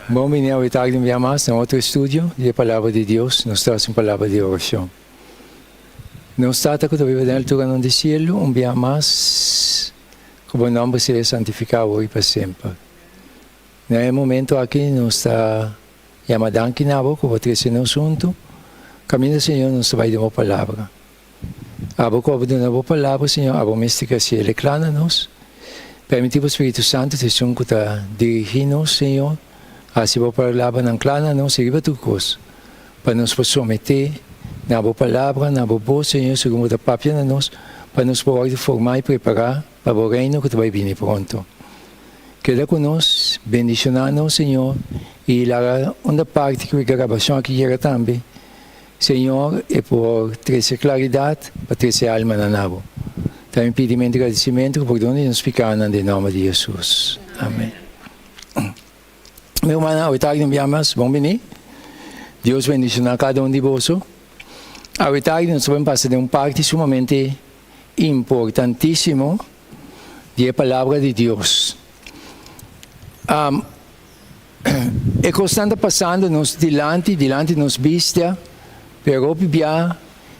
Bon bini awe tardi un bia mas na otro estudio di e Palabra di Dios. Nos ta hasi un palabra di orashon. Nos Tata ku ta biba den alturanan di sielu, un bia mas ku bo nòmber sea santifiká awor i pa semper. Na e momento aki nos ta yama danki na bo ku bo trese nos huntu. Kaminda Señor nos ta bai den bo Palabra. Abo ku abo duna bo palabra, Señor, abo mester ke hasi el e kla na nos. Permití bo Spiritu Santu ta esun ku ta dirigí nos, Señor, hasi bo palabranan kla na nos i riba tur kos, pa nos por someté na bo palabra, na bo bos, Señor, segun bo ta papia na nos, pa nos por wòrdu formá i prepará pa bo Reino ku ta bai bini pronto. Keda ku nos, bendishoná nos, Señor, i laga unda parti ku e grabashon aki yega tambe. Señor e por trece claridad pa trece almanan na bo. Ta mi pidimento y gradicimento cu pordon di nos picanan den nomber di Jesus. Amen. Mi rumannan, awe tardi un bia mas, bon bini. Dios bendiciona cada un di boso. Awe tardi nos ta ben pasa den un parti sumamente importantisimo di e palabra di Dios. Um, E kosnan ta pasando nos dilanti, dilanti nos bista, pero hopi bia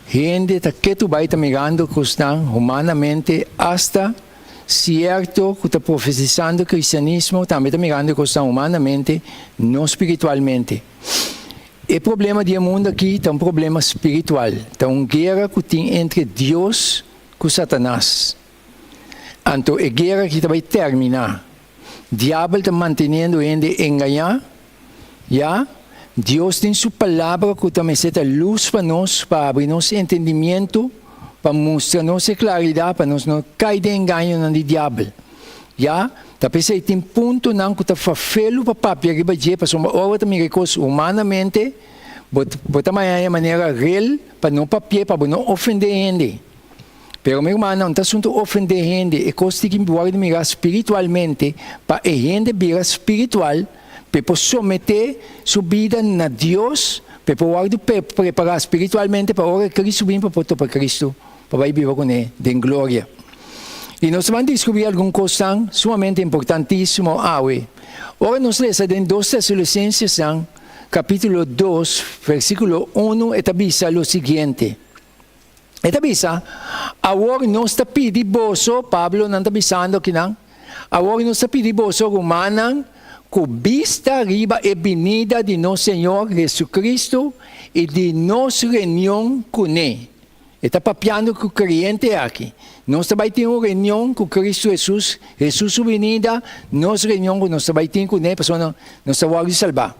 hende ta ketu bai ta mirando kosnan humanamente, asta sierto ku ta profetisando kristianismo tambe ta mirando e kosnan humanamente, no spiritualmente. E problema di e mundu aki ta un problema spiritual, ta un guera ku tin entre Dios ku Satanas. Anto e guera aki ta bai terminá. Diabel ta manteniendo hende engañá, ya. Dios den su Palabra ku ta mester ta lus pa nos, pa abri nos entendimiento, pa mustra nos e klaridat, pa nos no kai den engañonan di diabel, ya. Ta p'esei tin puntonan ku ta fafelu pa papia riba dje, pasobra ora bo ta mira e kos humanamente, bo bo ta maña e manera rel pa no papi'é, pa bo no ofendé hende. Pero mi rumannan, no ta asuntu ofendé hende, e kos tin ki wòrdu mirá spiritualmente pa e hende bira spiritual, pa e por someté su bida na Dios, pa e por wòrdu prepará spiritualmente pa ora Cristo bin pa por topa Cristo pa bai biba kuné den gloria. I nos ta ban diskubrí algun kosnan sumamente importantísimo awe. Ora nos lesa den Dos Tesalonicensesan kapítulo dos versíkulo unu e ta bisa lo siguiente. E ta bisa, Awor nos ta pidi boso, Pablo nan ta bisando akinan, awor nos ta pidi boso, rumannan, ku bista riba e binida di nos Señor Jesucristo i di nos reunion kuné. E ta papiando ku kreyente aki. Nos ta bai tin un reunion ku Cristo Jesus, Jesus su binida, nos reunion ku nos ta bai tin kuné, pasobra nos ta wòrdu salbá.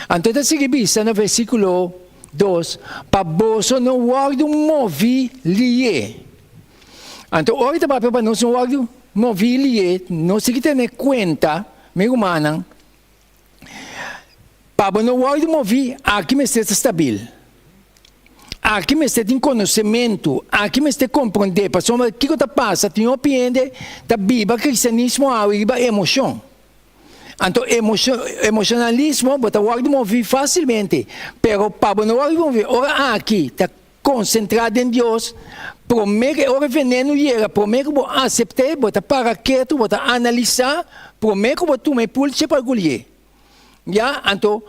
Anto e ta sigui bisa na versíkulo Dos, pa boso no wòrdu moví lié. Anto ora ta papia pa nos no wòrdu moví lié, nos tin ki tene kuenta, mi rumannan, pa bo no wòrdu moví, aki mester ta stabil. Aki mester tin konosementu, aki mester komprondé, pasobra kiko ta pasa, tin hopi hende ta biba kristianismo awe riba emoshon. Anto emocionalismo bo ta wòrdu moví fásilmente, pero pa bo no wòrdu moví, ora aki ta konsentrá den Dios, promé ku e ora venenu yega, promé ku bo asept'é, bo ta para ketu, bo ta analisá, promé ku bo tuma e pulsha pa gulié. Ya, anto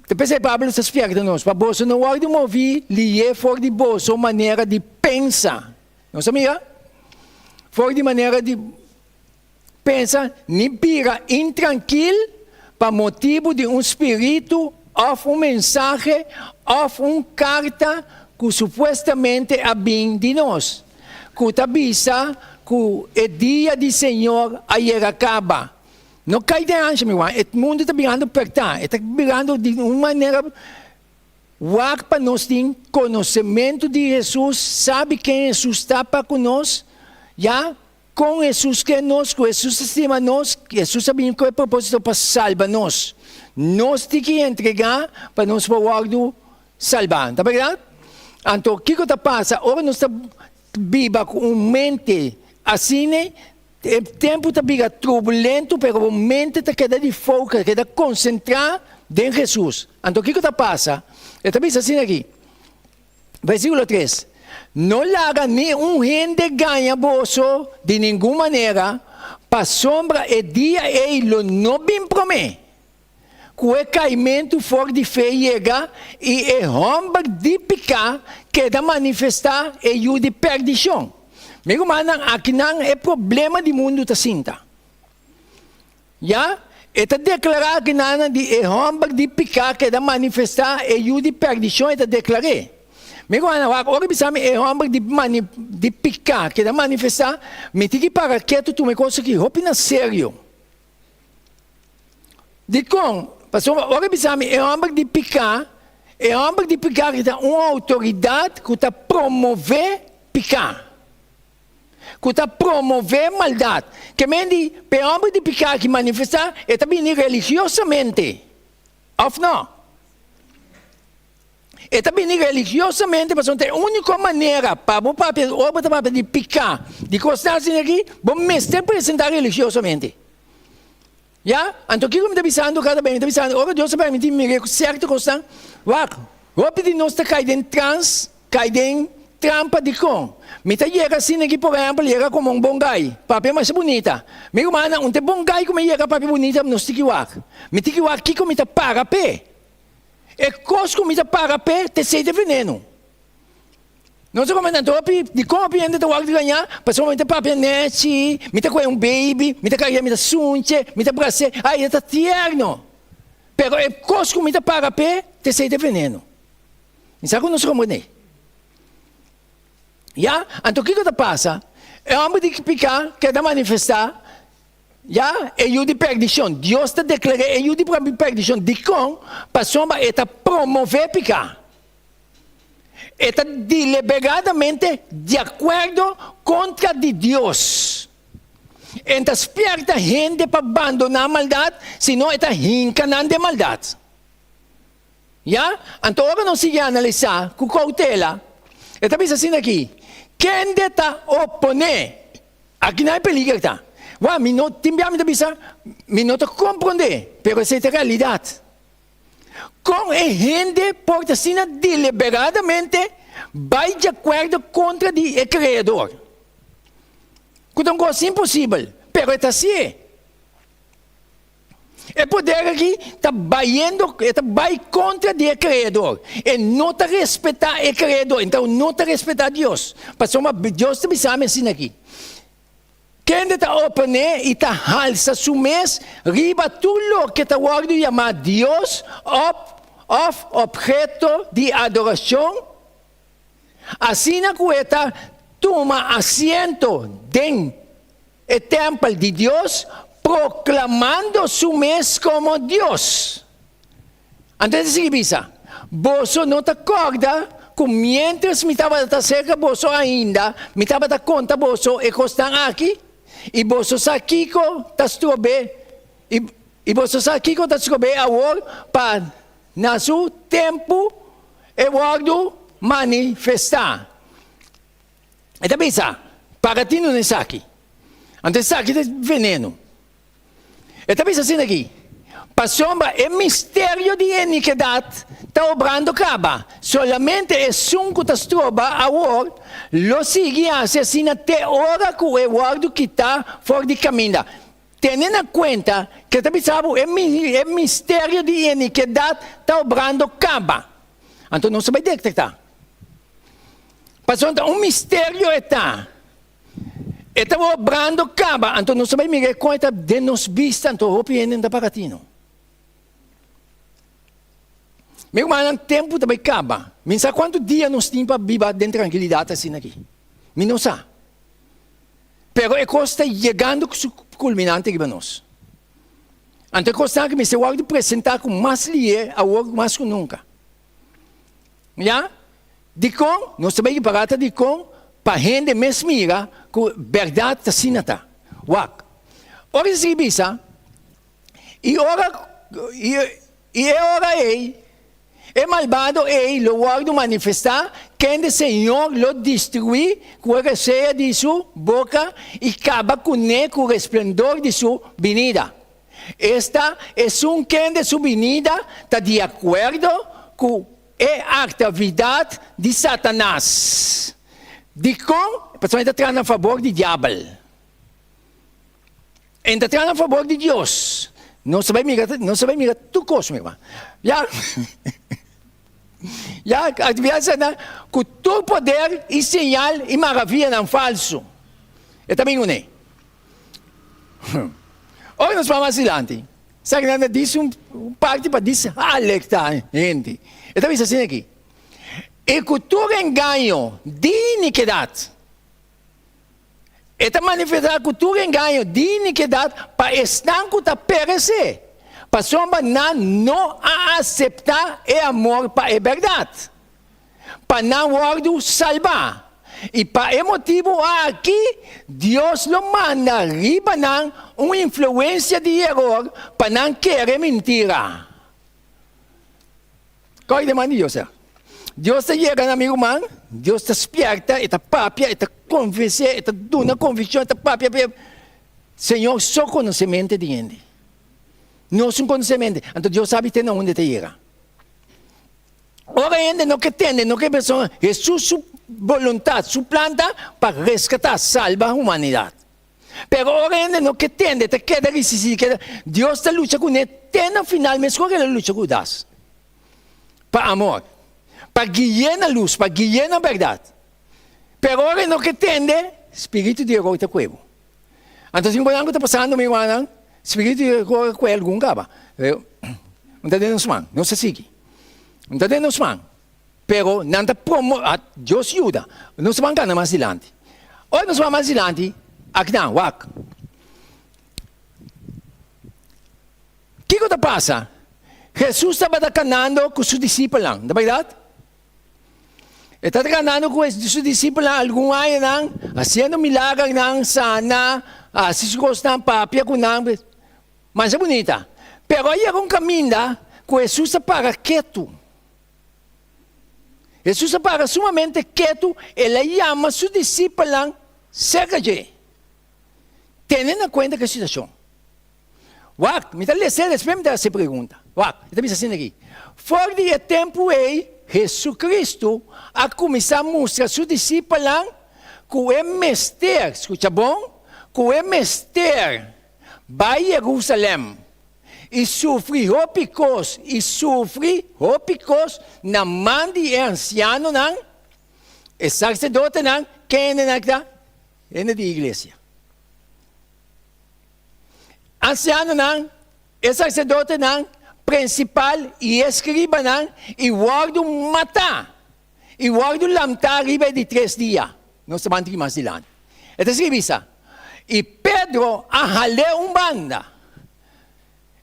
ta p'esei Pablo ta spièrta nos, pa boso no wòrdu moví lié for di boso manera di pensa. Nos ta mira? For di manera di. Pensa ni bira intrankil pa motibu di un spiritu òf un mensahe òf un karta ku supuestamente a bin di nos, ku ta bisa ku e dia di Señor a yega kaba. No kai den ansha, mi ruman. E mundu ta birando pèrtá. E ta birando di un manera wak pa nos tin konosementu di Hesus, sabi ken Hesus ta pa ku nos, ya. Kon Hesus ke nos, ku Hesus ta stima nos, Hesus a bini ku e propósito pa salba nos. Nos tin ki entregá pa nos por wòrdu salbá. Ta bèrdat? Anto kiko ta pasa ora nos ta biba ku un mente asina? E tempu ta bira turbulento, pero bo mente ta keda di focus, keda konsentrá den Hesus. Anto kiko ta pasa? E ta bisa asina aki. Versíkulo tres, No laga ni un hende gaña boso di ningun manera, pasobra e dia ei lo no bin promé. ku e kaimentu for di fe yega i e hòmber di piká keda manifestá e yu di pèrdishon. Mi rumannan, akinan e problema di mundu ta sinta. Ya, e ta deklará akinan di e hòmber di piká keda manifestá e yu di pèrdishon, e ta deklar'é. Mi rumannan, wak, ora bisa mi e hòmber di di piká keda manifestá, mi tin ki para ketu tuma e kos aki hopi na serio. Dikon? Pasobra ora bisa mi e hòmber di piká, e hòmber di piká ki ta un outoridat ku ta promové piká, ku ta promové maldat. Ke men di, pa e hòmber di piká ki manifestá, e ta bini religiosamente, òf nò? E ta bini religiosamente pasobra ta e úniko manera pa bo papia, ora bo ta papia di piká, di kosnan asina aki, bo mester presentá religiosamente. Ya? Anto kiko mi ta bisando kada bes? Mi ta bisando ora Dios ta permití mi mira sierto kosnan, wak, hopi di nos ta kai den trans, kai den trampa. Dikon? Mi ta yega asina aki, por ehèmpel, yega komo un bon gai, papia masha bunita. Mi rumannan, un ta e bon gai ku mi yega papia bunita, nos tiki wak. Mi tiki wak kiko mi ta para p'e. E kos ku mi ta paga p'e ta esei ta veneno. Nos a komenta anto hopi dikon hopi hende ta wak di gañá, pasobra mi ta papia nèchi, mi ta kohe un baby, mi ta kariá, mi ta sunche, mi ta bras'é, ai e ta tierno. Pero e kos ku mi ta paga p'e ta esei ta veneno. Mi sa ku nos a komprendé. Ya, anto kiko ta pasa? E hòmber di piká keda manifestá. Ya, e yu di perdishon. Dios ta deklar'é e yu di perdishon. Dikon? Pasobra e ta promové piká. E ta deliberadamente di akuerdo kontra di Dios. E no ta spièrta hende pa bandoná maldat, sino e ta hinka nan den maldat. Ya, anto ora nos sigui analisá ku koutela, e ta bisa asina aki, Kende ta oponé? Aki nan e peliger ta. Wak, mi no tin bia mi ta bisa, mi no ta komprondé, pero esei ta realidat. Kon e hende por ta asina deliberadamente bai di akuerdo kontra di e Kreador? Ku ta un kos imposibel, pero e ta hasié. E poder aki ta bayendo, e ta bai kontra di e Kreador. E no ta respetá e Kreador, enton e no ta respetá Dios. Pasobra Dios ta bisa mi asina aki, Kende ta oponé i ta halsa su mes riba tur loke ta wòrdu yamá Dios òf òf opheto di adorashon, asina ku e ta tuma asiento den E tèmpel di Dios, proklamando su mes komo Dios. Anto e ta sigui bisa, Boso no ta kòrda ku miéntras mi tabata serka boso ainda, mi tabata konta boso e kosnan aki? I boso sa kiko ta strob'é, i boso sa kiko ta strob'é awor pa na su tempu e wòrdu manifestá. E ta bisa, Paga tinu na esaki. Anto esaki ta veneno. E ta bisa asina aki, Pasobra e misterio di inikidat ta obrando kaba, solamente esun ku ta stroba awor lo sigui hasi asina te ora ku e wòrdu kitá for di kaminda. Tene na kuenta ku e ta bisa bo e misterio di inikidat ta obrando kaba. Anto nos ta bai detektá. Pasobra ta un misterio e ta. E ta obrando kaba, anto nos ta bai mira kon e ta den nos bista, anto hopi hende no ta paga tino. Mi rumannan, tempu ta bai kaba. Mi no sa kuantu dia nos tin pa biba den trankilidat asina aki. Mi no sa. Pero e kos ta yegando ku su kulminante riba nos. Anto e kosnan aki mester wòrdu presentá ku mas lihe awor mas ku nunka. Ya? Dikon? Nos ta bai ripará ta dikon pa hende mes mira ku bèrdat ta asina ta. Wak. Ora e sigui bisa, I ora i e ora ei e malbado ei lo wòrdu manifestá, kende Señor lo destruí ku e resea di su boka i kaba kuné ku resplendor di su binida. Esta, esun kende su binida ta di akuerdo ku e aktividat di Satanas. Dikon? Pasobra e ta traha na fabor di Diabel. E no ta traha na fabor di Dios. Nos ta bai mira, nos ta bai mira tur kos, mi hermano. Ya, ya, aktividatnan ku tur poder i señal i maravianan falsu. E ta bin kuné. Ora nos bai mas dilanti, sa ki nan ta dis un parti pa disalertá hende. E ta bisa asina aki, I ku tur engaño di inikidat, e ta manifestá ku tur engaño di inikidat pa esnan ku ta peresé, pasobra nan no a aseptá e amor pa e bèrdat, pa nan wòrdu salbá. I pa e motibu aki Dios lo manda riba nan un influensia di eror pa nan kere mintira. Kòi den man di Dios ya. Dios ta yega na mi ruman, Dios ta spièrta, e ta papia, e ta konvensé, e ta duna konvikshon, e ta papia, papia. Señor so konosé mente di hende. Nos no konosé mente. Anto Dios sabi te na unda e ta yega. Ora hende no ke tende, no ke persona, Hesus su boluntat, su plan ta pa reskatá, salba humanidat. Pero ora hende no ke tende, ta keda risistí, keda, Dios ta lucha kuné te na final meskos ku el a lucha ku Hudas. Pa amor, pa gui'é na lus, pa gui'é na bèrdat. Pero ora e no ke tende, spiritu di eror ta kue bo. Anto sin ku ta pasando mi rumannan, spiritu di eror a kue algun kaba. Pero, no ta den nos man, nos ta sigui. No ta den nos man. Pero nan ta promo, Dios yuda, nos ta ban gana mas dilanti. Ora nos ban mas dilanti, aki nan, wak. Kiko ta pasa? Hesus tabata kanando ku su disipelnan, ta bèrdat? E tabata kanando ku su disipelnan algun añanan, hasiendo milagernan, sana, hasi su kosnan, papia ku nan. Masha bunita. Pero a yega un kaminda ku Hesus a para ketu. Hesus a para sumamente ketu, el a yama su disipelnan serka dje. Tene na kuenta ku e situashon. Wak, mi ta lesa despues mi ta hasi pregunta. Wak, e ta bisa asina aki, For di e tempu ei, Hesukristu a kuminsá mustra su disipelnan ku e mester, skucha bon, ku e mester bai Yerusalèm i sufri hopi kos, i sufri hopi kos na man di e ansianonan, e sarsedotenan, kendenan ta? Hende di iglesia. Ansianonan, e sarsedotenan prinsipal i e eskribanan, i wòrdu matá, i wòrdu lamtá riba e di tres dia. Nos ta ban tiki mas dilanti. E ta sigui bisa, I Pedro a hal'é un banda.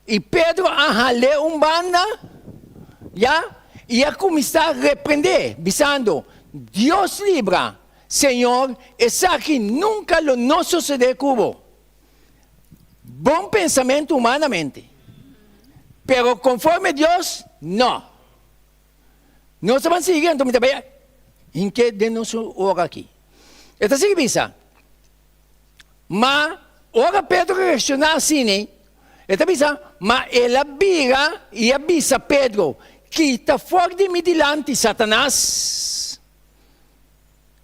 I Pedro a hal'é un banda, ya, i a kuminsá reprend'é, bisando, Dios libra, Señor, esaki nunka lo no sosodé ku bo. Bon pensamentu humanamente, pero konforme Dios, no. Nos ta ban sigui, anto mi ta bai hink'é den nos ora aki. E ta sigui bisa, Ma ora Pedro reakshoná asina, e ta bisa, Ma el a bira i a bisa Pedro, Kita for di mi dilanti, Satanas!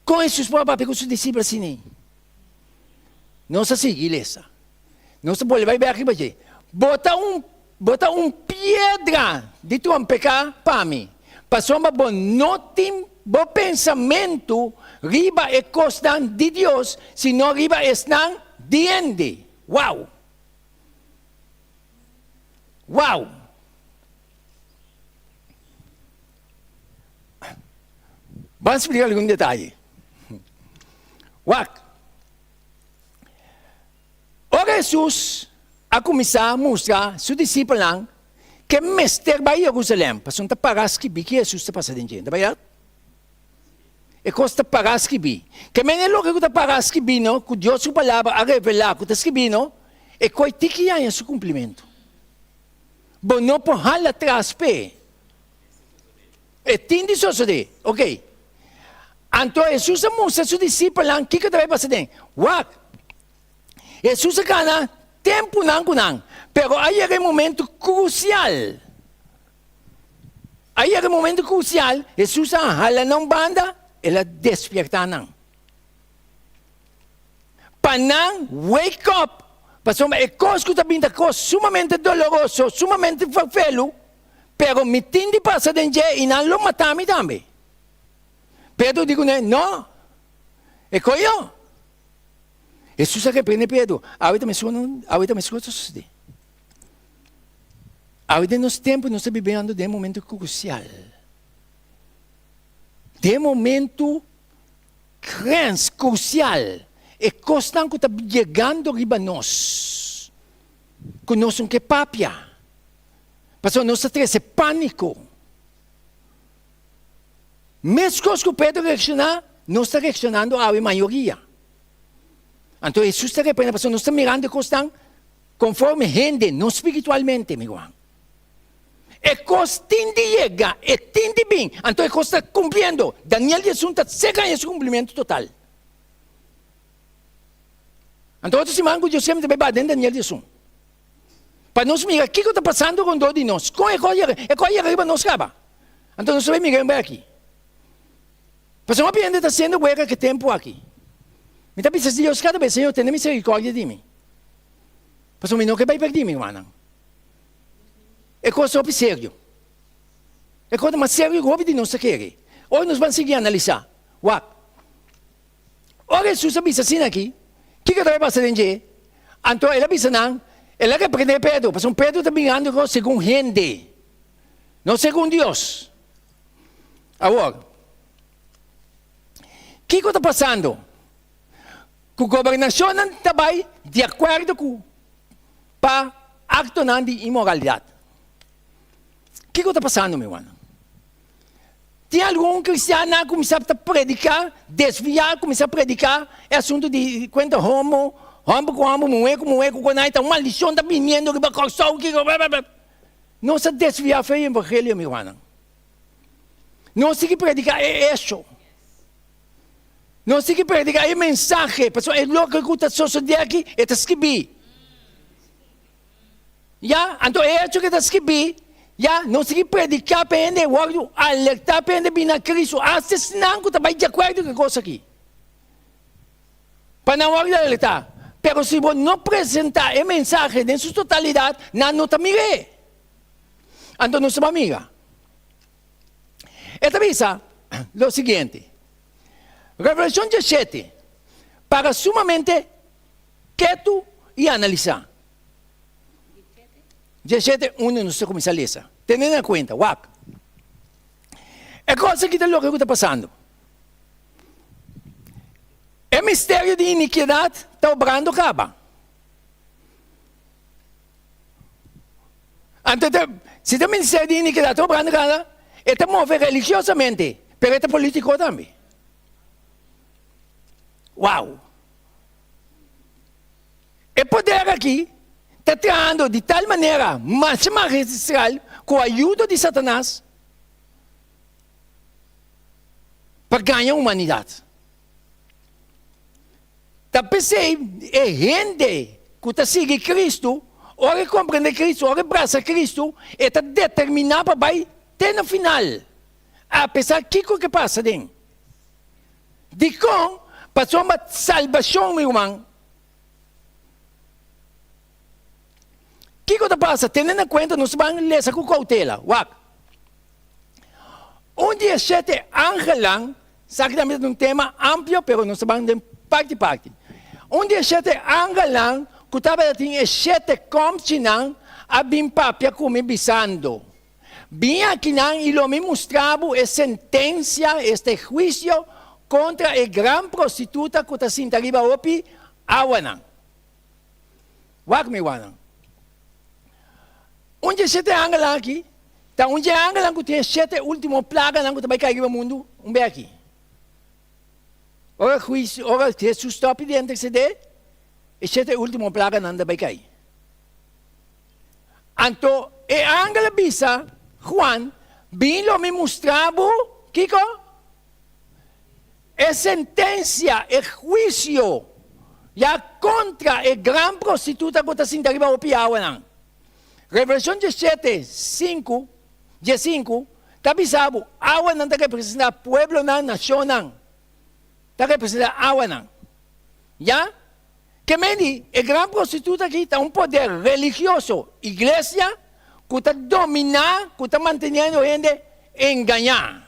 Kon Hesus por a papia ku su disipel asina? Nos a sigui lesa. Nos ta bolbe bai bek riba dje. Bo ta un bo ta un piedra di trompeká pa mi, pasobra bo no tin bo pensamentu riba e kosnan di Dios, sino riba esnan di hende. Wow! Wow! Ban splika algun detaye. Wak! Ora Hesus a kuminsá mustra su disipelnan ku e mester bai Yerusalèm, pasobra ta pará skibí ki Hesus ta pasa den dje. Ta bèrdat? E kos ta pará skibí. Ke mene loke ku ta pará skibí no, ku Dios su Palabra a revelá ku ta skibí no, e koi tiki haña su kumplimentu. Bo no por hala tras p'e. E tin di sosodé. Oke. Anto Hesus a mustra su disipelnan kiko ta bai pasa den. Wak! Hesus a gana tempunan ku nan, pero a yega e momentu krusial. A yega e momentu krusial, Hesus a hala nan un banda, el a despiertá nan. Pa nan wake up! Pasobra e kos ku ta bin ta kos sumamente doloroso, sumamente ferfelu, pero mi tin di pasa den dje i nan lo mata mi tambe. Pedro di kuné, No, e koyo. Hesus a reprende Pedro, Awe ta mesun, awe ta mesun kos ta sosodé. Awe den nos tempu nos ta bibiendo den momento krusial. Den momento grens, krusial. E kosnan ku ta yegando riba nos, ku nos no ke papia, pasobra nos ta trese pániko. Meskos ku Pedro reakshoná, nos ta reakshonando awe mayoria. Anto Hesus ta reprende pasobra nos ta mirando e kosnan konforme hende, no spiritualmente, mi ruman. E kos tin di yega, e tin di bin, anto e kos ta kumpliendo. Daniel 11 ta seka haña su kumplimentu total. Anto otro siman ku Dios ke mi ta bai baha den Daniel 11. Pa nos mira kiko ta pasando rondó di nos, kon e kos yega, e kos yega riba nos kaba. Anto nos ta bai mira bai aki. Pasobra hopi hende ta hasiendo guera ke tempu aki. Mi ta bisa Dios kada bes, Señor, tene misericordia di mi. Pasobra mi no ke bai pèrdí mi rumannan. E kos hopi serio. E kos ta mas serio ku hopi di nos ta kere. Ora nos ban sigui analisá, wak. Ora Hesus a bisa asina aki, kiko ta bai pasa den dje? Anto el a bisa nan, el a reprendé Pedro, pasobra Pedro ta mirando e kos segun hende, no segun Dios. Awor, kiko ta pasando? Ku gobernashonnan ta bai di akuerdo ku pa aktonan di inmoralidat. Kiko ta pasando, mi rumannan? Tin algun kristiannan a kuminsá ta prediká, desviá, kuminsá prediká e asuntu di kuenta homo, hòmber ku hòmber, muhé ku muhé, ku konai ta un maldishon ta biniendo riba Kòrsou, kiko, blablabla. Nos a desviá fe e evangelio, mi rumannan. Nos tin ki prediká e echo. Nos tin ki prediká e mensahe, pasobra e loke ku ta sosodé aki, e ta skibí. Ya, anto e echo ku ta skibí, ya, nos tin ki prediká pa hende wòrdu alertá pa hende bini na Kristu, asta esnan ku ta bai di akuerdo ku e kos aki, pa nan wòrdu alertá. Pero si bo no presentá e mensahe den su totalidat, nan no ta mir'é. Anto nos ta bai mira. E ta bisa lo siguiente, Revelashon diesshete, para sumamente ketu i analisá. Diesshete unda nos ta kuminsá lesa. Tene na kuenta, wak. E kos aki ta loke ku ta pasando. E misterio di inikiedat ta obrando kaba. Anto ta, si ta ministerio di inikidat ta obrando kada, e ta move religiosamente, pero e ta politico tambe. Wow! E poder aki ta trahando di tal manera masha magistral ku ayudo di Satanas pa gaña humanidat. Ta p'esei e hende ku ta sigui Kristu, ora e komprendé Kristu, ora e brasa Kristu, e ta determiná pa bai te na final, apesar kiko ke pasa den. Dikon? Pasobra salbashon, mi ruman. Kiko ta pasa? Tene na kuenta, nos ban lesa ku koutela. Wak. Un di e shete angelnan Esaki tambe ta un tema amplio, pero nos ta ban den parti parti. Un di e shete angelnan ku tabata tin e shete kòmchinan a bin papia ku mi bisando, Bin akinan i lo mi mustra bo e sentensia, esta e huisio, kontra e gran prostituta ku ta sinta riba hopi awanan. Wak mi wanan. Un dje shete angelnan aki ta un dje angelnan ku tin e shete ultimo plaganan ku ta bai kai riba mundu un be aki. Ora huisio, ora Hesus stòp di intersedé, e shete ultimo plaganan ta bai kai. Anto e angel a bisa Juan, Bin lo mi mustra bo kiko? E sentensia, e huisio, ya kontra e gran prostituta ku ta sinta riba hopi awanan. Revelashon diesshete, sinku, diesinku, ta bisa bo, awanan ta representá pueblonan, nashonnan, ta representá awanan. Ya? Ke men di, e gran prostituta aki ta un poder religioso, iglesia, ku ta dominá, ku ta manteniendo hende engañá.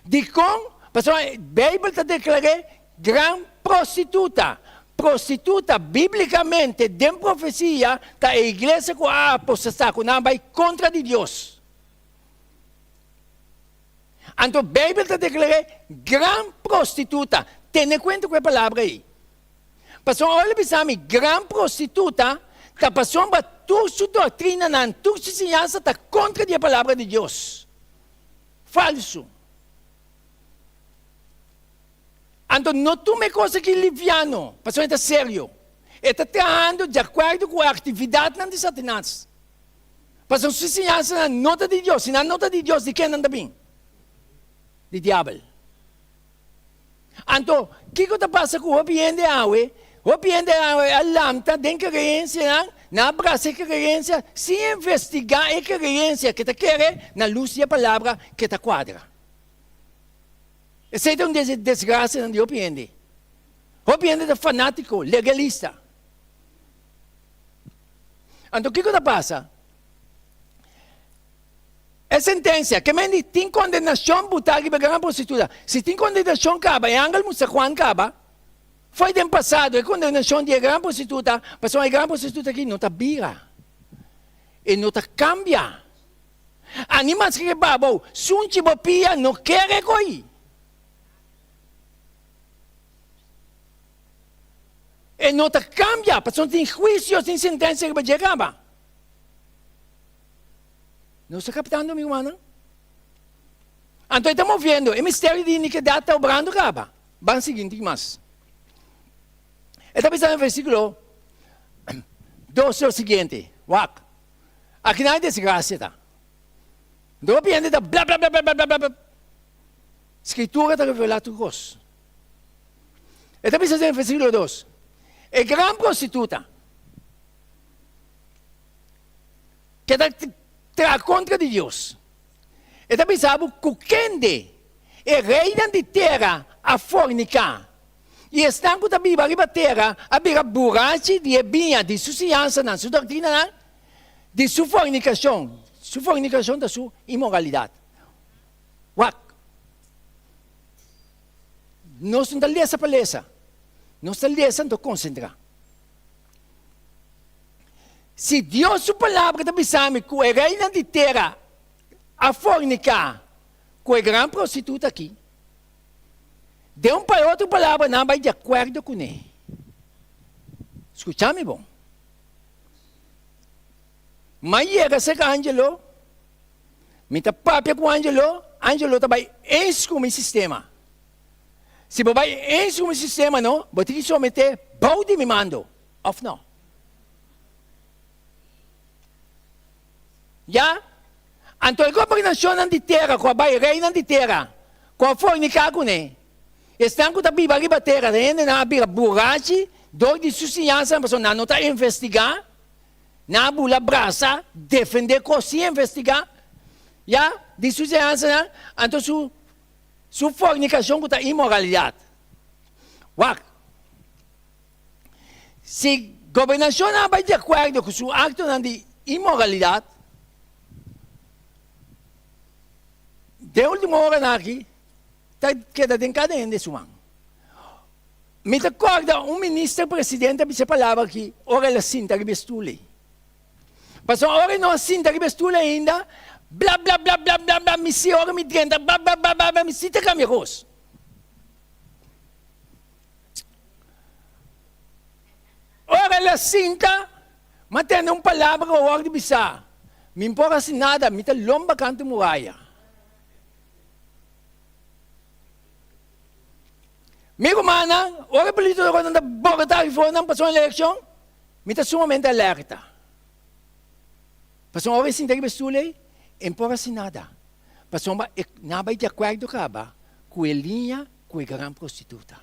Dikon? Pasobra Beibel ta deklar'é gran prostituta. Prostituta, bíblikamente, den profesia, ta e iglesia ku a apostatá, ku nan a bai kontra di Dios. Anto Beibel ta deklar'é gran prostituta. Tene kuenta ku e palabra ei. Pasobra ora el a bisa mi gran prostituta, ta pasobra tur su doktrinanan, tur su siñansa ta kontra di e palabra di Dios. Falsu. Anto no tuma e kos aki liviano, pasobra e ta serio. E ta trahando di akuerdo ku e aktividatnan di Satanas. Pasobra su siñansanan no ta di Dios. Si nan no ta di Dios, di ken nan ta bin? Di diabel. Anto, kiko ta pasa ku hopi hende awe? Hopi hende awe a lanta den kreensianan, nan a brasa e kreensia sin investigá e kreensia ke ta kere na lus di e palabra ke ta kuadra. Esei ta un di e desgrasianan di hopi hende. Hopi hende ta fanátiko, legalista. Anto kiko ta pasa? E sentensia, ke men di tin kondenashon butá riba e gran prostituta. Si tin kondenashon kaba, e angel mustra Juan kaba, foi den pasado e kondenashon di e gran prostituta, pasobra e gran prostituta aki no ta bira, e no ta kambia. Ani maske ke baba ou, sunchi bo pia no kere koi. E no ta kambia, pasobra tin huisio, tin sentensia riba dje kaba. Nos ta kaptando, mi rumannan? Anto e ta moviendo, e misterio di inikidat ta obrando kaba. Ban sigui un tiki mas. E ta bisa den versíkulo dos lo siguiente, wak, akinan e desgrasia ta. Anto hopi hende ta bla bla bla bla bla bla bla. Skritura ta revelá tur kos. E ta bisa den versíkulo dos, e gran prostituta, Ke ta traha kontra di Dios. E ta bisa bo ku kende e reinan di tera a forniká, i esnan ku ta biba riba tera a bira burachi di e biña di su siñansanan, su doktrinanan, di su fornikashon. Su fornikashon ta su inmoralidat. Wak! Nos no ta lesa pa lesa. Nos ta lesa anto konsentrá. Si Dios su Palabra ta bisa mi ku e reinan di tera a forniká ku e gran prostituta akí, den un otro palabra nan a bai di akuerdo kuné. Skucha mi bon. M'a yega serka Angelo, mi ta papia ku Angelo, Angelo ta bai eens ku mi sistema. Si bo bai eens ku mi sistema no, bo tin ki someté bou di mi mando, òf no? Ya? Anto e gobernashonnan di tera ku a bai, reinan di tera ku a forniká kuné, esnan ku ta biba riba tera, e hendenan a bira burachi dor di su siñansanan, pasobra nan no ta investigá, nan a bula brasa, defendé kos sin investigá, ya, di su siñansanan, anto su Su fornicacion cu ta inmoralidad. Wak. Si gobernacionnan a bay di acuerdo cu su actonan di inmoralidad, den ultimo oranan aki ta keda den cada hende su man. Mi ta corda un minister presidente a bisa e palabra aki ora el a sinta riba e stoel ey. Pasobra ora no a sinta riba e stul ainda, bla bla bla bla bla bla, mi si ora mi drenta bla bla bla bla bla, mi si ta cambia cos. Ora el a sinta, m'a tende un palabra cu a wordo bisa, Mi no por haci nada, mi ta lomba cantu muraya. Mi rumannan, ora e politiconan ta borota rifor nan pasobra eleccion, Mi ta sumamente alerta. Pasobra ora e sinta riba e stul ei, e no por hasi nada. Pasobra e nan a bai di akuerdo kaba ku e liña ku e gran prostituta.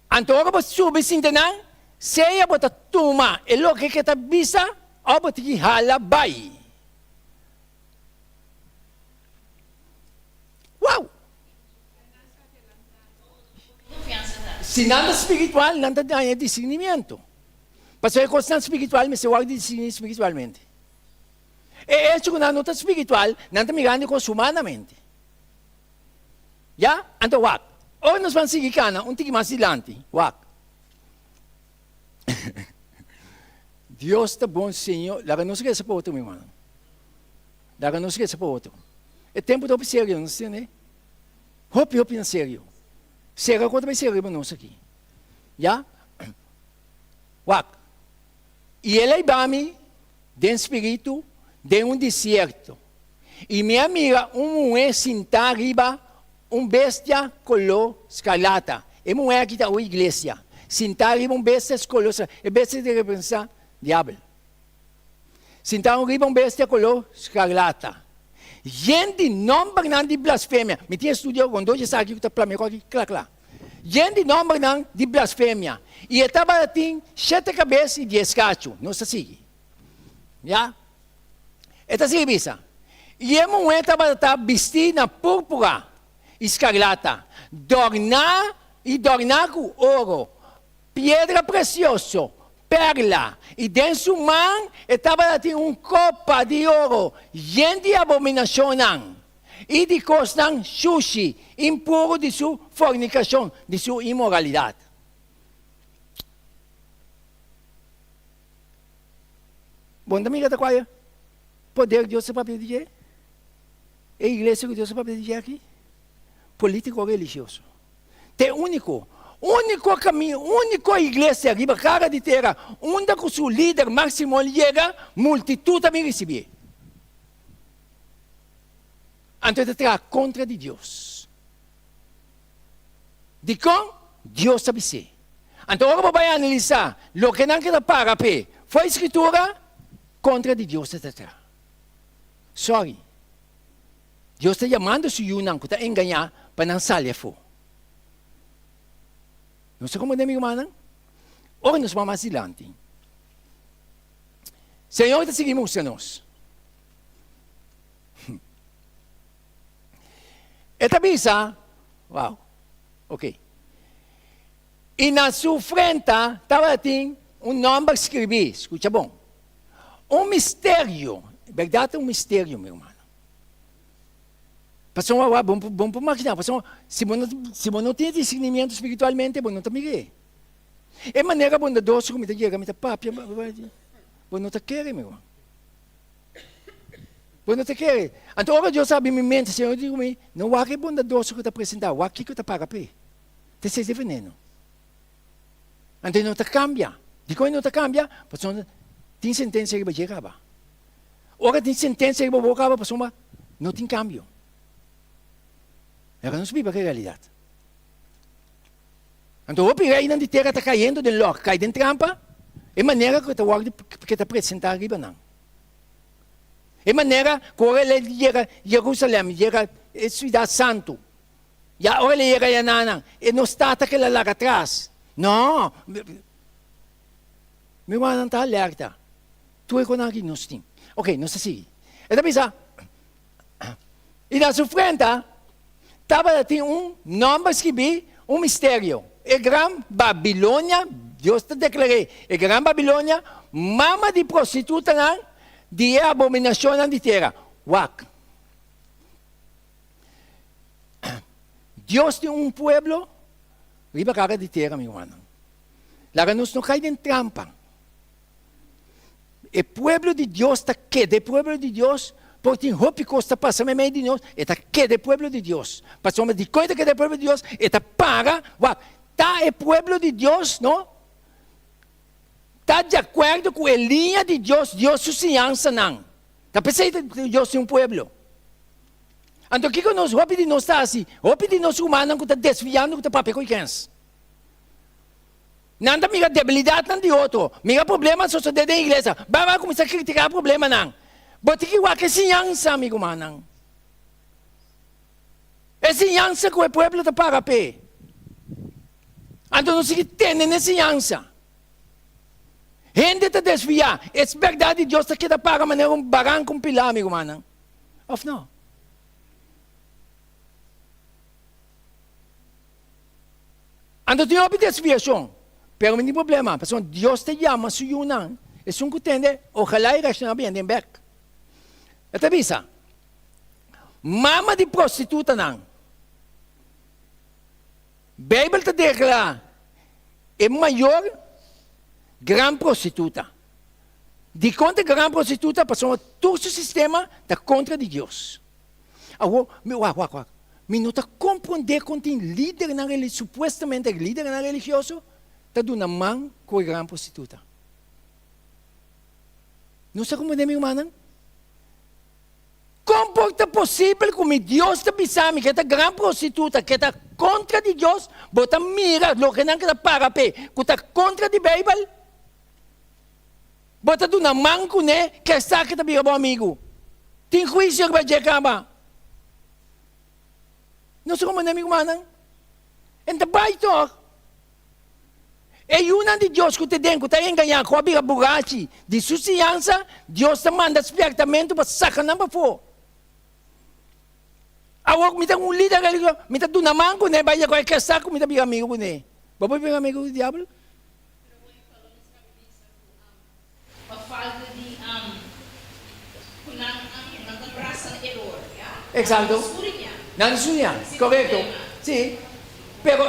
Anto ora bo subi sinta nan, sea bo ta tuma e loke ke ta bisa òf bo tin ki hala bai. Wow! Si nan ta spiritual, nan ta daña e discernimiento. Pasobra e cosnan spiritual mester wòrdu discerní spiritualmente. E hecho cu nan no ta spiritual, nan ta mirando e cos humanamente. Ya? Anto wak, ora nos ban sigui cana un tiki mas dilanti, wak. Dios ta bon Señor, laga nos reza pa otro mi hermano. Laga nos reza pa otro. E tempo ta hopi serio, nos tende? Hopi hopi na serio. Sera ku ta bai sera riba nos aki. Ya? Wak. I el a hiba mi den spiritu den un desierto, i mi a mira un muhé sintá riba un bestia koló skarlata. E muhé aki ta un iglesia, sintá riba un bestia koló skarlata. E bestia ta representá diabel. Sintá riba un bestia koló skarlata, yen di nòmbernan di blasfemia. Mi tin estudio rondó dje esaki ku ta plamia ku aki kla kla. Yen di nòmbernan di blasfemia. I e tabatin shete kabes i dies kachu. Nos ta sigui. Ya. E ta sigui bisa, I e muhé tabata bistí na púrpura i skarlata, dòrná i dòrná ku oro, piedra presioso, perla, i den su man e tabata tin un kopa di oro yen di abominashonnan i di kosnan shushi, impuru di su fornikashon, di su inmoralidat. Bo no ta mira ta kua poder Dios ta papia di dje? E iglesia ku Dios ta papia di dje aki? Politiko religioso. Ta e uniko, uniko kaminda, uniko iglesia riba kara di tera unda ku su lider máksimo yega, multitut ta bin risibié. Anto e ta traha kontra di Dios. Dikon? Dios ta bis'é. Anto ora bo bai analisá loke nan ke ta para p'e for e Skritura, kontra di Dios ta traha. Sòri. Dios ta yamando su yunan ku ta engañá pa nan sali afó. Nos ta komprendé, mi rumannan? Ora nos bai mas dilanti, Señor ta sigui mustra nos. E ta bisa, wow, ok. I na su frenta tabatin un nòmber skribí, skucha bon, un misterio, bèrdat ta un misterio, mi rumannan. Pasobra wak, bo bo por imaginá, pasobra si bo no si bo no tin disernimiento spiritualmente bo no ta mir'é. E manera bondadoso ku mi ta yega mi ta papia, bo no ta kere, mi ruman. Bo no ta kere. Anto ora Dios a habri mi mente, Señor di ku mi, No wak e bondadoso ku ta presentá, wak kiko ta paga p'e. Ta esei ta e veneno. Anto e no ta kambia. Dikon e no ta kambia? Pasobra tin sentensia riba dje kaba. Ora tin sentensia riba bo kaba, pasobra no tin kambio. Laga nos biba ku e realidat. Anto hopi reinan di tera ta kayendo den lòk, kai den trampa, e manera ku e ta wòrdu ku e ta presentá riba nan. E manera ku ora el a yega Jerusalèm, yega e siudat santu, ya ora el a yega ayanan, e no stata ku el a laga atras. No! Mi rumannan ta alerta. Tur e konan aki nos tin. Oke, nos ta sigui. E ta bisa, I na su frenta tabata tin un nòmber skibí, un misterio, E gran Babilonia, Dios ta deklar'é, e gran Babilonia, mama di prostitutanan, di e abominashonnan di tera. Wak! Dios tin un pueblo riba kara di tera, mi rumannan. Laga nos no kai den trampa. E pueblo di Dios ta keda e pueblo di Dios, por tin hopi kos ta pasa meimei di nos, e ta keda e pueblo di Dios. Pasobra dikon e ta keda e pueblo di Dios? E ta para, wak, ta e pueblo di Dios, no? Ta di akuerdo ku e liña di Dios, Dios su siñansanan. Ta p'esei Dios tin un pueblo. Anto kiko nos, hopi di nos ta hasi? Hopi di nos rumannan ku ta desviando ku ta papia ku e kens. Nan ta mira debilidatnan di otro, mira problema sosodé den iglesia, bai bai kuminsá kritiká problemanan. Bo tin ki wak e siñansa, mi rumannan. E siñansa ku e pueblo ta para p'e. Anto nos tin ki tene na e siñansa. Hende ta desviá, e bèrdat di Dios ta keda para manera un baranka, un pilá, mi rumannan. Òf no? Anto tin hopi desviashon, pero mi tin problema, pasobra Dios ta yama su yunan, esun ku tende, ojalá e reakshoná bien den bèk. E ta bisa, Mama di prostitutanan. Beibel ta deklará e mayor gran prostituta. Dikon ta gran prostituta? Pasobra tur su sistema ta kontra di Dios. Awor, mi, wak, wak, wak. Mi no ta komprondé kon tin lidernan reli, supuestamente lidernan religioso ta duna man ku e gran prostituta. Nos ta komprondé, mi rumannan? Kon por ta posibel ku mi Dios ta bisa mi ke ta gran prostituta, ke ta kontra di Dios? Bo ta mira loke nan ke ta para p'e ku ta kontra di Beibel? Bo ta duna man kuné ke sa ke ta bira bo amigu. Tin huisio riba dje kaba. Nos ta komprendé, mi rumannan? En ta bai tòg. E yunan di Dios ku ta den ku ta engañá ku a bira burachi di su siñansa, Dios ta manda spièrtamentu pa saka nan pafó. Awor mi ta un lider religioso, mi ta duna man kuné, bai ku e ke sa ku mi ta bira amigu kuné. Bo por bira amigu ku diabel? Pero bo e palo mi sabi bisa ku pa falta di ku nan nan ta brasa na eror, ya? Exacto. Nan suriña. Nan suriña, Sin correcto. problema. Si. Pero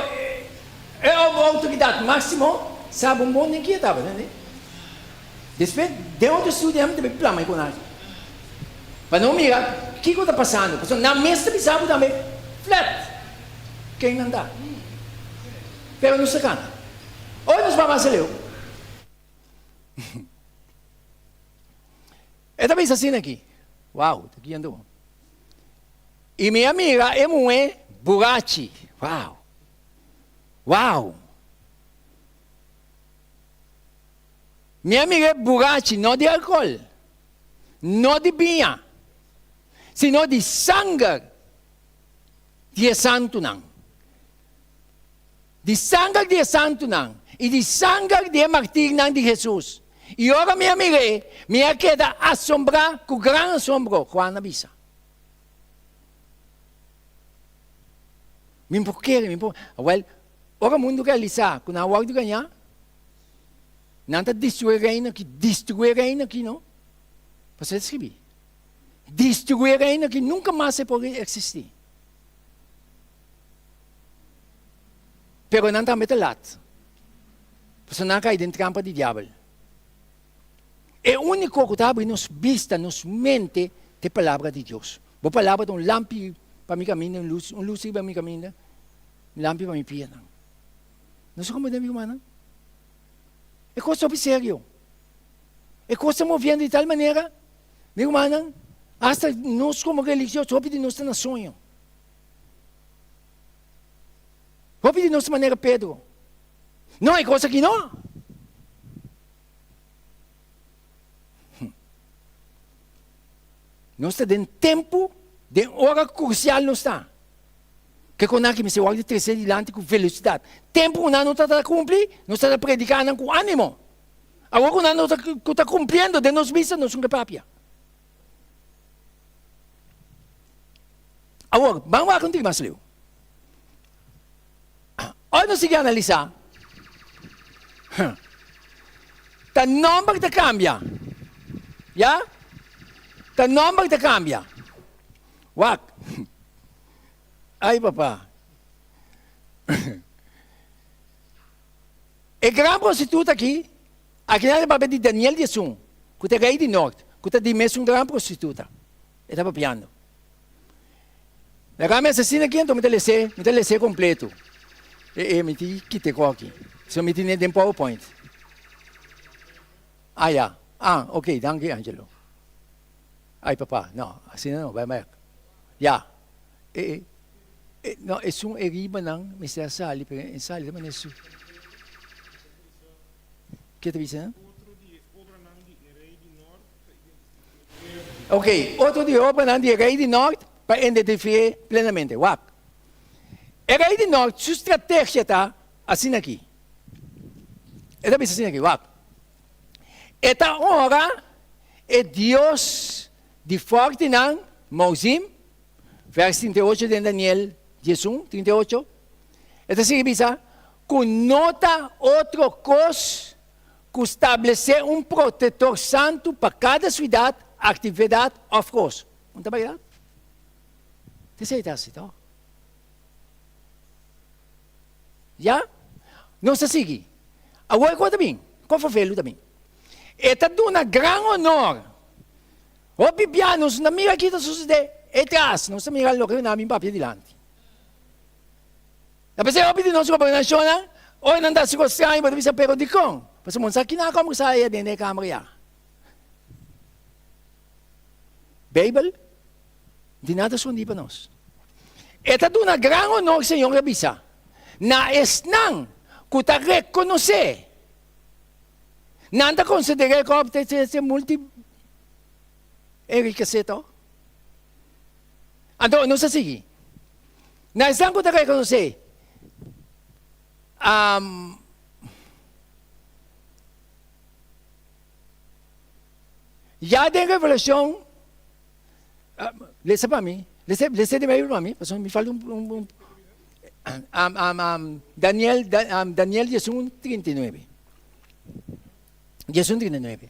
e autoridad maximo sa bon bon den kia tabata, ne? Despues den otro studio mi ta bay plama e con aki. Pa no mira kico ta pasando, pasobra nan mes ta bisa bo tambe flat ken nan ta. Pero nos ta cana. Ora nos bai mas aleu, e ta bisa asina aki, Wow, ta guiando bo. I mi a mira e muhé burachi. Wow! Wow! Mi a mira e burachi, no di alkohol, no di biña, sino di sanger di e santunan. Di sanger di e santunan i di sanger di e martirnan di Hesus. I ora mi a mir'é, mi a keda asombrá ku gran asombro, Juan a bisa. Mi por kere, mi por. Awel, ora mundu realisá ku nan a wòrdu gañá, nan ta destruí e reino aki, destruí e reino aki, no? Pasobra e ta skribí, Destruí e reino aki, nunka mas e por eksistí. Pero nan tambe ta lat, pasobra nan a kai den trampa di diabel. E úniko ku ta habri nos bista, nos mente, ta e Palabra di Dios. Bo Palabra ta un lampi pa mi kaminda, un lus, un lus riba mi kaminda, un lampi pa mi pianan. Nos ta komprendé, mi rumannan? E kos ta hopi serio. E kos ta moviendo di tal manera, mi rumannan, asta nos komo religioso, hopi di nos ta na soño. Hopi di nos ta manera Pedro. No, e kos aki no. Nos ta den tempu, den ora krusial nos ta. Ke kon aki mester wòrdu trese dilanti ku velosidat. Tempu ku nan no ta kumpli, nos ta prediká nan ku ánimo. Awor ku nan no ta kumpliendo den nos bista, nos no ke papia. Awor, ban wak un tiki mas leu. Ora nos sigui analisá, ta nòmber ta kambia, ya? Ta nòmber ta kambia. Wak, ai papa. E gran prostituta aki, akinan ta papia di Daniel diesun, ku ta rei di nòrt, ku ta di mesun gran prostituta. E ta papiando. Laga mi asesina aki anto mi ta les'é, mi ta les'é kompleto. E e mi tin kit'é koki. So mi tin'é den powerpoint. Ah ya, ah ok, danki Angelo. Ay papa, no, asina no, bai bai. Ya, e e e no esun e ribanan mester a sali pero e sali ta manera su. Ke ta bisa nan? Ok, otro di e obranan di e rei di nort pa identifi'é plenamente. Wak. E rei di nort su strategia ta asina aki. E ta bisa asina aki, wak. E ta ora e dios di fortinan, Mozim, vers 38 den Daniel 11, 38. E ta sigui bisa. Ku no ta otro kos ku stablesé un protektor santu pa kada siudat, aktividat òf kos. Un ta bèrdat? Ta esei ta hasi tòg. Ya? Nos ta sigui. Awor kua ta bin? Kua fofelu ta bin? E ta duna gran honor. Hopi bia nos no ta mira ki ta sosodé etras, nos ta mira loke nan a bin papia dilanti. Ta p'esei hopi di nos gobernashonnan, ora nan ta hasi kos straño, bo ta bisa, Pero dikon? Pasobra bo no sa kina a kombersá ei aden den e kamber ya. Beibel di nada skondí pa nos. E ta duna gran honor, Señor a bisa, na esnan ku ta rekonosé. Nan ta konsider'é kòp te se multi enrikesé tòg. Anto nos a sigui. Na esnan ku ta rekonosé ya den Revelashon, lesa pa mi, lesa lesa den Beibel pa mi, pasobra mi falta un un Daniel Daniel diesun 39. 11:39.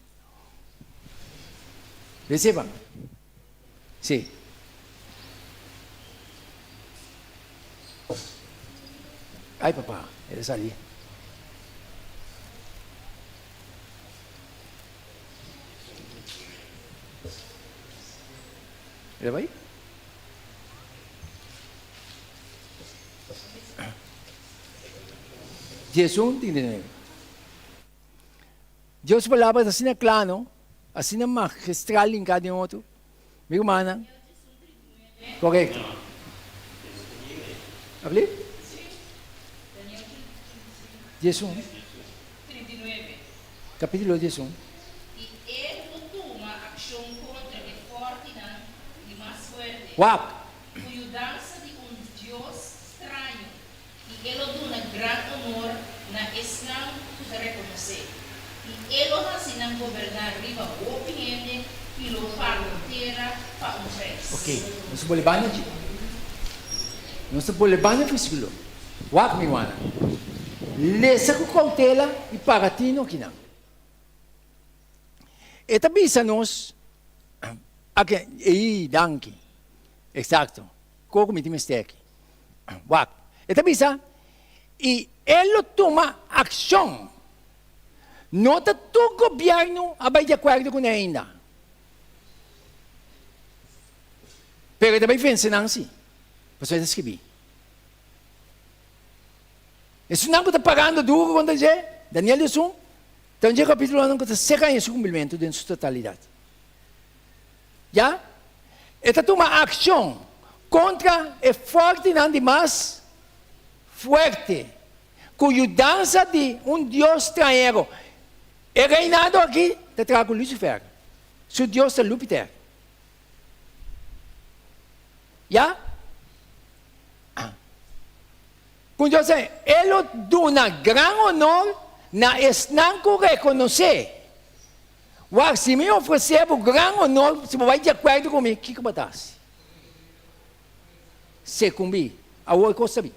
Reciba. Sí. Ay papá, el a sali. El a bai? 11:39. Dios su palabra ta asina kla, no? Asina magistral linká den otro. Mi rumannan. Korekto. Abli? 11. Kapítulo 11. Wak! I e lo duna gran onor na esnan ku ta rekonosé, i e lo hasi nan goberná riba hopi hende i lo paga tera pa un preis. Ok, nos ta bole banda dje. Nos ta bole banda versíkulo. Wak, mi rumannan. Lesa ku koutela i paga tino kinan. E ta bisa nos, Ake, ei, danki. Eksakto. Koko mi tin mester aki. Wak, e ta bisa, i e lo tuma akshon. No ta tur gobièrnu a bai di akuerdo kuné ainda. Pero e ta bai vense nan si, pasobra e ta skibí. Esunnan ku ta pagando duru kontra dje, Daniel di esun, ta un dje kapítulonan ku ta seka haña su kumplimentu den su totalidat. Ya, e ta tuma akshon kontra e fòrtinan di mas fuerte, ku yudansa di un dios strañero. E reinado aki ta traha ku Lucifer, su dios ta Lupiter. Ya, ku Dios ta, e lo duna gran honor na esnan ku rekonosé. Wak, si mi ofresé bo gran honor, si bo bai di akuerdo ku mi, kiko bo ta hasi? Sekumbi. Awor e kos ta bin.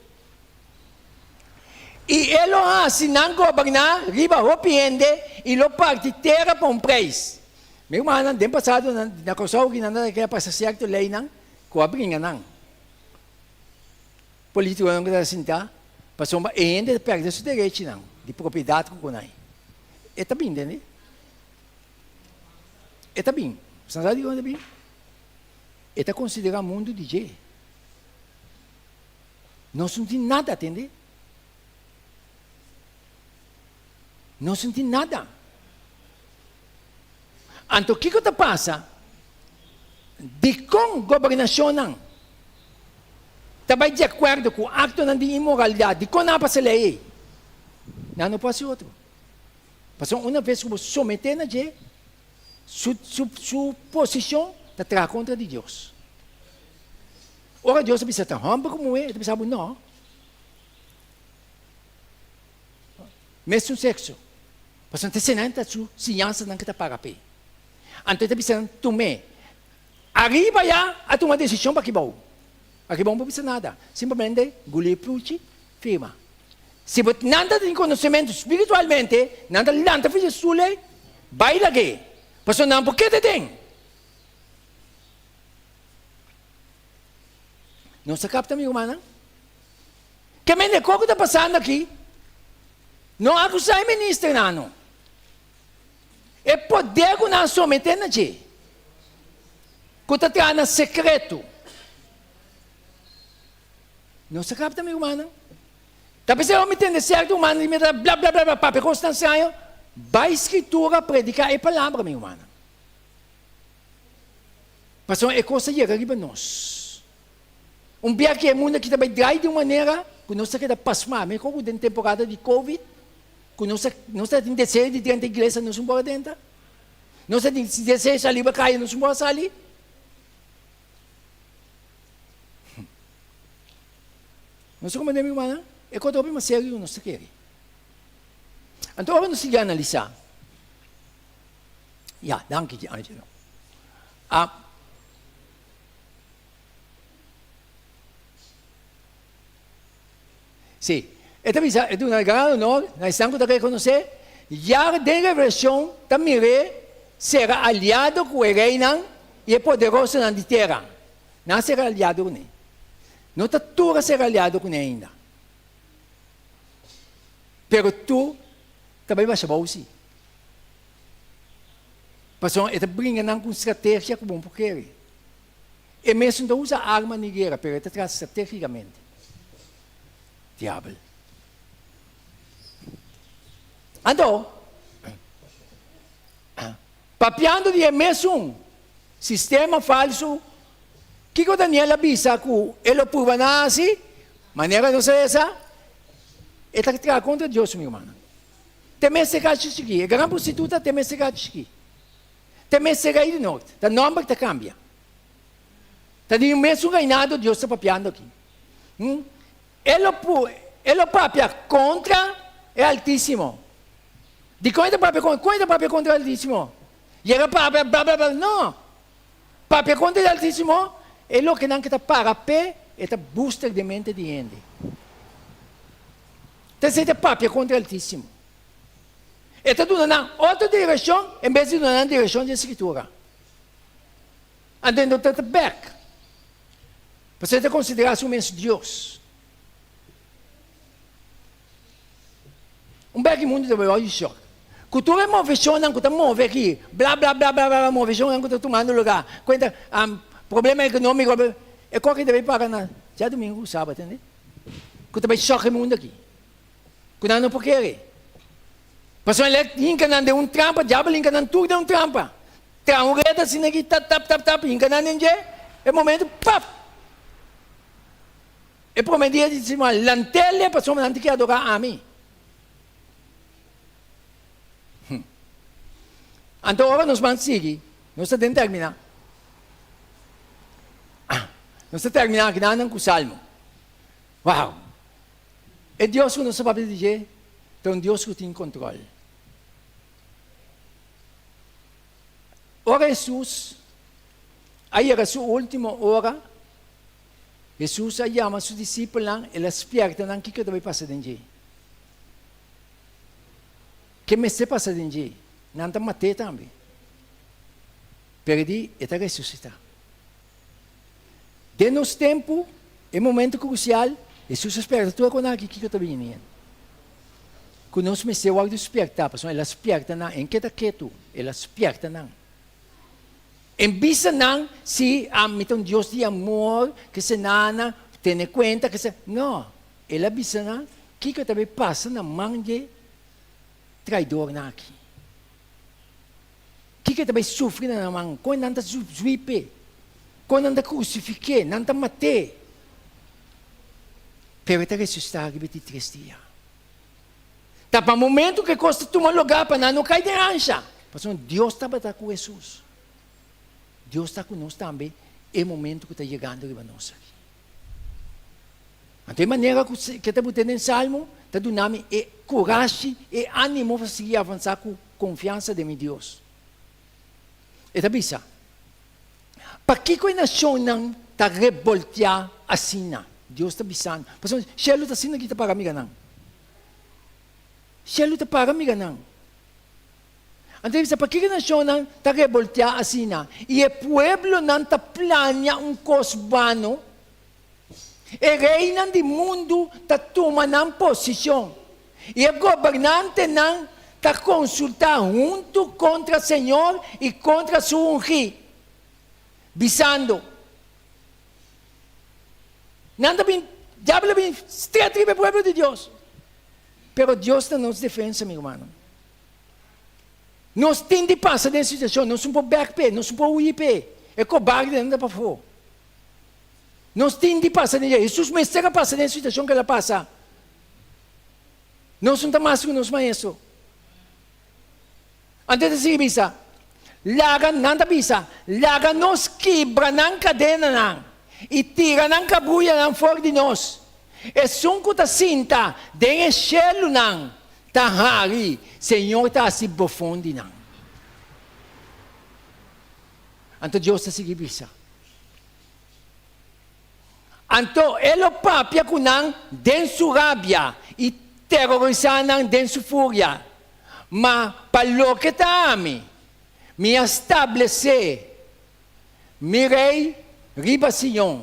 I e lo hasi nan goberná riba hopi hende i lo parti tera pa un preis. Mi rumannan, den pasado na Kòrsou ki nan ta kere pasa sierto leinan ku a bringa nan. Polítikonan ku ta sintá, pasobra e hende ta pèrdè su derechinan di propiedat ku konai. E ta bin, tende? E ta bin. Bo sa dikon e ta bin? E ta konsiderá mundu di dje. Nos no tin nada, tende? Nos no tin nada. Anto kiko ta pasa? Dikon gobernashonnan ta bai di akuerdo ku aktonan di inmoralidat? Dikon nan a pasa lei ei? Nan no por hasi otro. Pasobra una bes ku bo someté na dje, su su su posishon ta traha kontra di Dios. Ora Dios ta bisa ta hòmber ku muhé, e ta bisa bo nò. Mesun sekso. Pasobra ta eseinan ta su siñansanan ku ta paga p'e. Anto e ta bisa nan, Tum'é. Ariba ya a tuma desishon pa kibou. Pa kibou no por bisa nada. Simplemente guli e pruchi, firma. Si bo nan ta tin konosementu spiritualmente, nan ta lanta for di e stul ei, bai lag'é, pasobra nan por keda den. Nos ta kapta, mi rumannan? Ke mende koko ta pasando aki? No akusá e ministernan no. E poder ku nan a someté na dje, ku ta traha na sekreto. Nos ta kapta, mi rumannan? Ta p'esei ora mi tende sierto rumannan di mi ta bla bla bla bla papia kosnan straño, bai Skritura prediká e palabra, mi rumannan. Pasobra e kos ta yega riba nos. Un bia ku e mundu aki ta bai drai di un manera ku nos ta keda pasmá. Mi rekordo ku den temporada di covid ku nos ta nos ta tin deseo di drenta iglesia nos no por a drenta. Nos ta tin deseo di sali pa kaya nos no por a sali. Nos ta komprende mi rumannan? E kos ta hopi mas serio ku nos ta kere. Anto ora nos sigui analisá, ya, danki Angelo. Ah, Sí, e ta bisa, e duna gran honor na esnan ku ta rekonosé, ya den Revelashon ta mir'é sera aliado ku e reinan i e poderosonan di tera. Nan a sera aliado kuné. No ta tur a sera aliado kuné ainda. Pero tur ta bai basha bou sí. Pasobra e ta bringa nan ku un strategia ku bo no por kere. E mes no ta usa arma ni guera, pero e ta traha strategicamente. Diabel. Anto, papiando di e mesun sistema falsu, kiko Daniel a bisa ku e lo purba nan hasi? Manera nos a lesa, e ta traha kontra Dios, mi rumannan. Te mester kachi chikí. E gran prostituta te mester kachi chikí. Te mester rei di nort. Ta nomber ta cambia. Ta di un mesun reinado Dios ta papiando aki. Hm? E lo pu, e lo papia contra e Altisimo. Dikon e ta papia contra? Kon e ta papia contra e Altisimo? Yega papia bla bla bla. No! Papia contra e Altisimo e lokenan ke ta para p'e, e ta buster den mente di hende. Ta esei ta papia contra e Altisimo. E ta duna nan otro direccion en bes di duna nan direccion di e Scritura. Anto e no ta ta bek. Pasobra e ta considera su mes Dios. Un bek di mundo ta bai wou di shock. Cu tur e movecionnan cu ta move aki, bla bla bla bla bla movecionnan cu ta tumando lugar, cuenta problema economico, e coki ta bai para na djadomingo cu sabat, tende? Cu ta bai shock e mundo aki. Ku nan no por kere. Pasobra el a hinka nan den un trampa, diabel hinka nan tur den un trampa. Traha un red asina aki, tap, tap, tap, tap, hinka nan den dje, e momento, paf! E prome dia di siman, lant'el pasobra nan tin ke adorá ami. Hm. Anto ora nos ban sigui, nos ta den terminá. Ah, nos ta terminá akinan ku Salmo. Wow! E Dios ku nos ta papia di dje ta un Dios ku tin kontrol. Ora Hesus a yega su último ora, Hesus a yama su disipelnan, el a spièrta nan kiko ta bai pasa den dje. Ke mester pasa den dje? Nan ta mat'é tambe. Pero e di, e ta resusitá. Den nos tempu, e momento krusial, Hesus a spierta tur e konan aki kiko ta bini. Ku nos mester wòrdu spiertá, pasobra El a spierta nan, en keda ketu, El a spierta nan. En bisa nan si ami ta un Dios di amor, ke se nana, tene kuenta, ke se. No, El a bisa nan kiko ta bai pasa na man dje traidornan aki. Kiko e ta bai sufri na nan man? Kon nan ta zwip'e? Kon nan ta krusifik'é? Nan ta mat'é. Pero e ta resusitá riba di tres dia. Ta pa momentu ku e kos ta tuma lugá pa nan no kai den ansha. Pasobra Dios tabata ku Hesus. Dios ta ku nos tambe e momentu ku ta yegando riba nos aki. Anto e manera ku ke ta but'é den Salmo ta duna mi e kurashi, e ánimo pa sigui avansá ku konfiansa den mi Dios. E ta bisa, Pakiko e nashonnan ta rebolteá asina? Dios ta bisando. Pasobra shelu ta asina ki ta para mira nan. Shelu ta para mira nan. Anto e bisa, Pakiko e nashonnan ta rebolteá asina, i e pueblonan ta plania un kos bano? E reinan di mundu ta tuma nan posishon, i e gobernantenan ta konsultá huntu kontra señor i kontra su ungí, bisando, Nan ta bin, diabel a bin stret riba e pueblo di Dios. Pero Dios ta nos defensa, mi rumannan. Nos tin di pasa den situashon, nos no por bèk p'e, nos no por hui p'e. E kobardenan ta pafó. Nos tin di pasa den dje. Hesus mester a pasa den e situashon ku el a pasa. Nos no ta mas ku nos Maestro. Anto e ta sigui bisa, Laga, nan ta bisa, laga nos kibra nan kadenanan i tira nan kabuyanan for di nos. Esun ku ta sinta den e shelunan ta hari, Señor ta hasi bofon di nan. Anto Dios ta sigui bisa. Anto e lo papia ku nan den su rabia i terorisá nan den su furia. Ma pa loke ta ami, mi a stablesé mi rei riba Sion,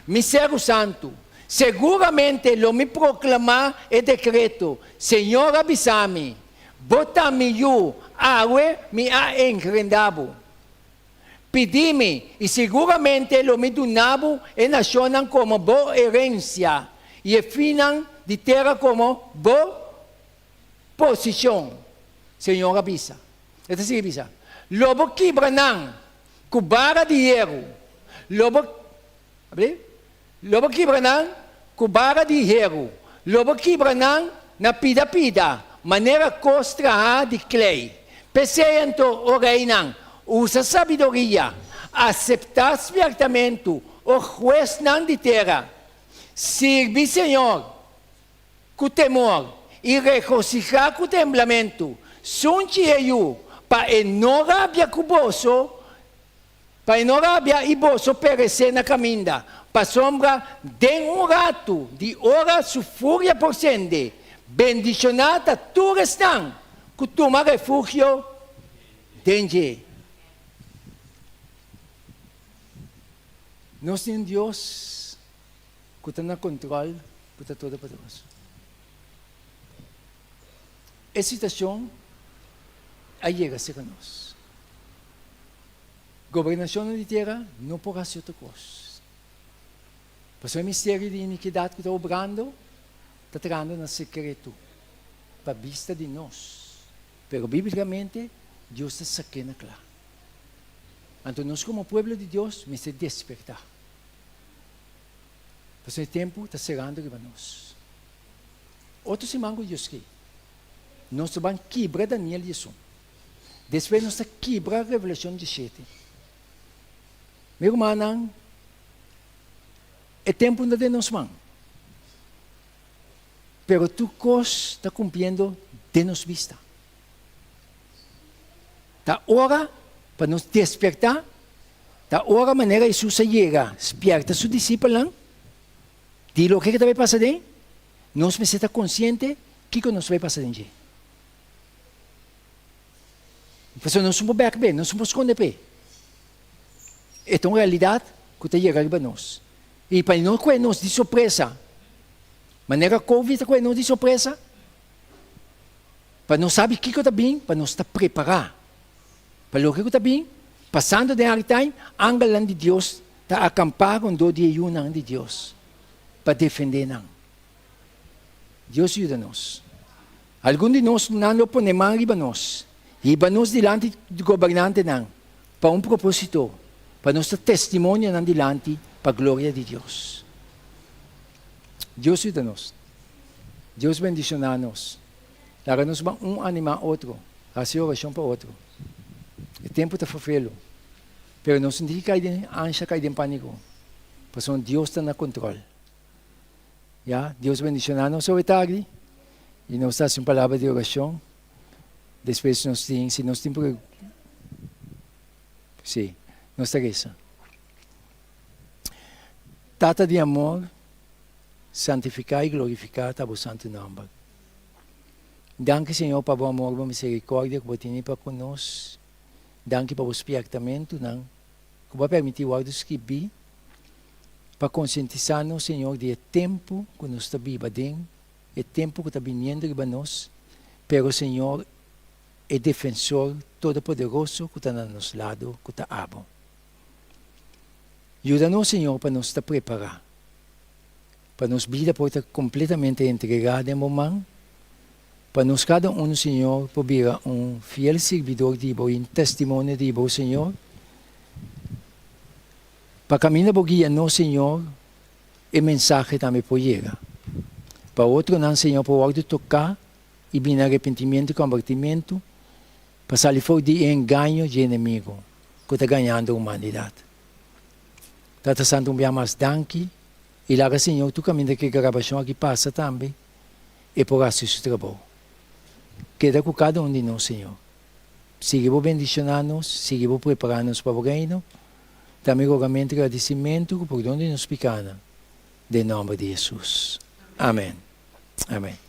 mi seru santu. Seguramente lo mi proklamá e dekreto, Señor a bisa mi, Bo ta mi yu, awe mi a engrendá bo. Pidi mi, i siguramente lo mi duna bo e nashonnan komo bo herensia, i e finnan di tera komo bo posishon, Señor a bisa. E ta sigui bisa, Lo bo kibra nan ku bara di heru, lo bo, lo bo kibra nan ku bara di heru, lo bo kibra nan na pida pida, manera kos trahá di klei. P'esei anto, o reinan, usa sabiduria, aseptá spiertamentu, o huesnan di tera. Sirbi Señor ku temor i regosihá ku temblamentu. Sunchi e yu, pa e no rabia ku boso, Pa e no rabia i boso peresé na kaminda, pasobra den un ratu di ora su furia por sende. Bendishoná ta tur esnan ku tuma refugio den dje. Nos tin un Dios ku ta na kontròl, ku ta todopoderoso. E situashon a yega serka nos. Gobernashonnan di tera no por hasi otro kos. Pasobra e misterio di inikidat ku ta obrando ta trahando na sekretu pa bista di nos. Pero bíblikamente Dios ta sak'é na kla. Anto nos komo pueblo di Dios mester despertá. Pasobra e tempu ta serando riba nos. Otro siman ku Dios ke, nos ta ban kibra Daniel diesun. Despues nos ta kibra Revelashon dieshete. Mi rumannan, e tempu no ta den nos man, pero tur kos ta kumpliendo den nos bista. Ta ora pa nos despertá, ta ora manera Hesus a yega spièrta su disipelnan di loke ke ta bai pasa den, nos mester ta konsiente kiko nos bai pasa den dje. Pasobra nos no por bek p'e, nos no por skonde p'e. E ta un realidat ku ta yega riba nos. I pa no kue nos di sorpresa, manera Covid a kue nos di sorpresa, pa nos sabi kiko ta bin, pa nos ta prepará pa loke ku ta bin. Pasando den hard time, angelnan di Dios ta akampá rondó di e yunan di Dios pa defendé nan. Dios yuda nos. Algun di nos nan lo pone man riba nos, hiba nos dilanti di gobernantenan pa un propósito, pa nos ta testimonio nan dilanti pa gloria di Dios. Dios yuda nos. Dios bendishoná nos. Laga nos ban un animá otro, hasi orashon pa otro. E tempu ta fofelu, pero nos no tin ki kai den ansha, kai den pániko, pasobra Dios ta na kontròl. Ya, Dios bendiciona nos hoy tardi y nos ta haci un palabra di oracion. Despues nos tin, si nos tin pre si, nos ta reza. Tata di amor, santifica y glorifica ta bo santo nomber. Danki Señor pa bo amor, bo miserikòrdia ku bo tene pa ku nos. Danki pa bo spièrtamentunan ku bo a permití wòrdu skibí pa konsientisá nos, Señor, di e tempu ku nos ta biba den, e tempu ku ta biniendo riba nos, pero Señor, e Defensor Todopoderoso ku ta na nos lado, ku ta abo. Yuda nos, Señor, pa nos ta prepará, pa nos bida por ta kompletamente entregá den bo man, pa nos kada unu, Señor, por bira un fiel sirbidor di bo i un testimonio di bo, Señor. Pa kaminda bo guia nos, Señor, e mensahe tambe por yega. Pa otronan, Señor, por wòrdu toká i bini arepentimentu i kombertimentu pa sali for di e engaño dje enemigu ku ta gañando humanidat. Tata Santu un bia mas danki i laga Señor tur kaminda ku e grabashon aki pasa tambe e por hasi su trabou. Keda ku kada un di nos Señor. Sigui bo bendishoná nos, sigui bo prepará nos pa bo reino. Ta mi rogamentu i gradisimentu ku pordon di nos pikanan den nòmber di Hesus. Amen. Amen.